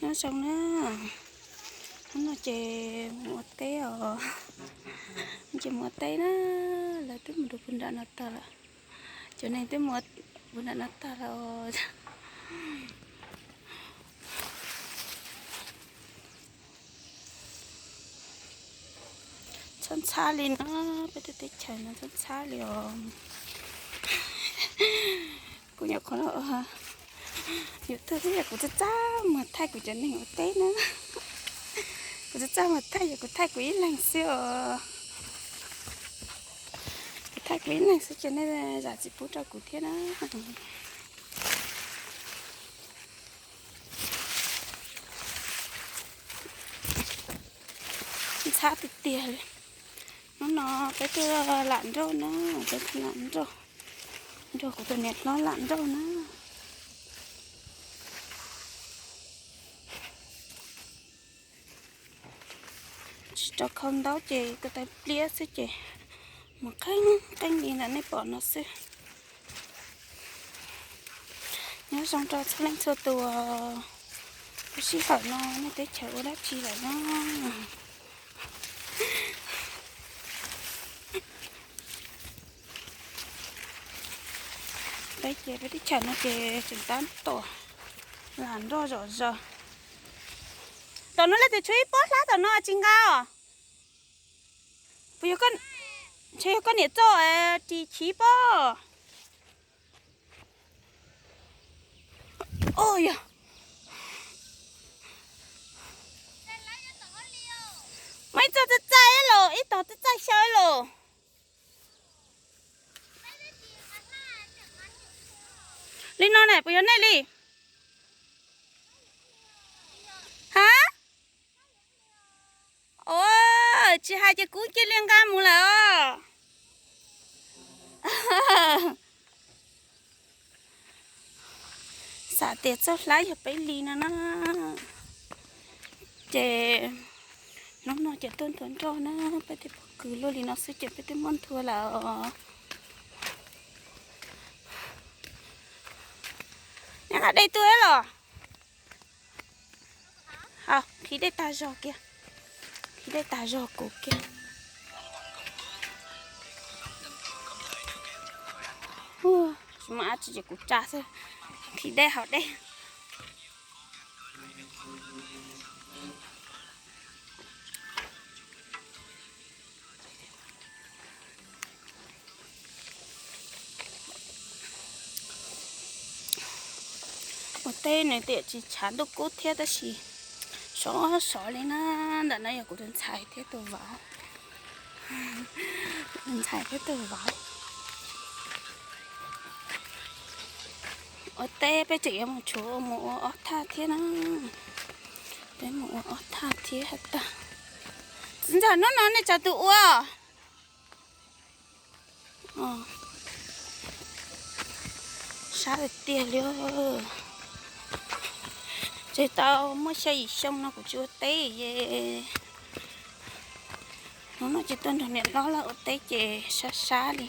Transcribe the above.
Nyob zoo na, hnub no ces mus ua teb os, ces mus ua teb na, lawv twb mus rau puag nram no tag lawm, cov neeg twb mus puag nram no tag lawm. Txhob ntxhab li no, peb tej teb chaws no txhob ntxhab li os. Kuv nyuam qhuav los ua YouTube thiab yog kuv txaj txaj muag thaij kuv cov neeg ua teb na. Kuv txaj txaj muag thaij yog kuv thaij kuv ib leeg xwb os. Kuv thaij kuv ib leeg xwb ces nej zam txim pub rau kuv thiab na. Ntxhab tiag tiag li. Hnub no peb tuaj lam nroj na, peb tuaj lam nroj, nrog kuv tus niam hlob lam nroj na. Tsis rau khau ntaub ces ko taw pliab xwb ces mus qeeb qeeb li ntawm nej pom no xwb. Nyob zoo rau txhua leej txhua tus, lub sij hawm no nej teb chaws ua dab tsi lawm no? Peb ces peb teb chaws no ces tseem tab tom lam nroj zom zaws. Tom no leej twg tshuav ib pob hlab tom no tsis nqa os? Puas yog, ntshe yog koj niam txoj ris chiv pob. Yog, muaj ib txoj txaij txaij los, ib tog txaij txaij xyaw los. Li no ne puas yog nej li? Ha? Tsis hais ces kuv cia li nqa mus lawm os. Xav tias txoj hlab yog peb li no na. Ces hnub no ces tuaj ntuav nroj na, peb tej pob kws luaj li no xwb ces peb twb muab nthua lawm os. Neb nqa dej tuaj los? Qhib dej tag zog kiag, qhib dej tag zog kuv kiag. Tsis muaj dab tsi ces kuv tsa xwb, qhib dej haus dej. Ua teb nws tiam tsis tshav ntuj kub thiab tab sis sov sov li na. Ntawm no yog kuv tus ntxhais thiab tus vauv, tus ntxhais thiab tus vauv. Ua teb peb tseem yuav mus tshuav mus ua ob thaj thiab na. Peb mus ua ob thaj thiab has tag. Txiv ntxawm, hnub no nej tsawg tus ua? Sab tiag tiag li. Tsis tau muaj xya yim xyoo no kuv tsis ua teb. Hnub no ces tuaj nrog niam hlob lawv ua teb ces sab sab li.